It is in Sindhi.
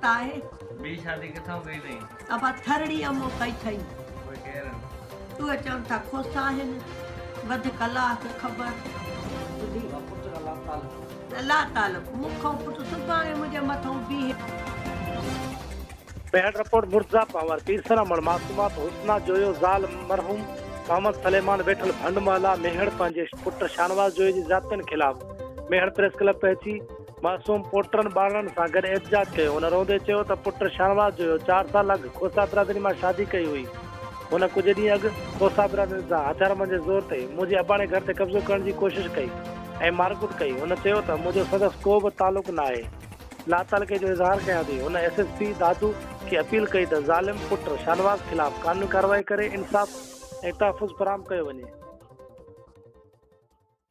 غلط آهي. ٻي شادي ڪٿان ڪئي اٿئي؟ ابا ٿرڙيء مون ڪئي اٿئي. اهي ڪير آهن؟ اهي چون ٿا کوسا آهن. وڌيڪ الله کي خبر. ٻڌي. پٽ کان لاتعلق. لاتعلق. مون کان پٽ سڀاڻي منهنجي مٿئون بيهي. ميهڙ رپورٽ، مرتضيٰ پنهور، پيرسن امڙ، معصومات حسنا جويو زال مرحوم محمد سليمان ويٺل ڀنڊ محلا ميهڙ پنهنجي پٽ شاهنواز جويي جي زيادتين خلاف ميهڙ پريس ڪلب پهچي معصوم پوٽن ٻارڙن سان گڏ احتجاج ڪيو. هن روئندي چيو ته پٽ شاهنواز جويو چار سال اڳ کوسا برادري مان شادي ڪئي هئي. هن ڪجهه ڏينهن اڳ کوسا برادري سان هٿياربند جي زور تي منهنجي اباڻي گهر تي قبضو ڪرڻ جي ڪوشش ڪئي ۽ مارڪٽ ڪئي. هن چيو ته منهنجو سندس ڪو به تعلق ناهي. لاتعلقي جو اظهار ڪيان ٿي. هن ايس ايس پي دادو کي اپيل ڪئي ته ظالم پٽ شاهنواز خلاف قانوني ڪارروائي ڪري انصاف ۽ تحفظ فراهم ڪيو وڃي.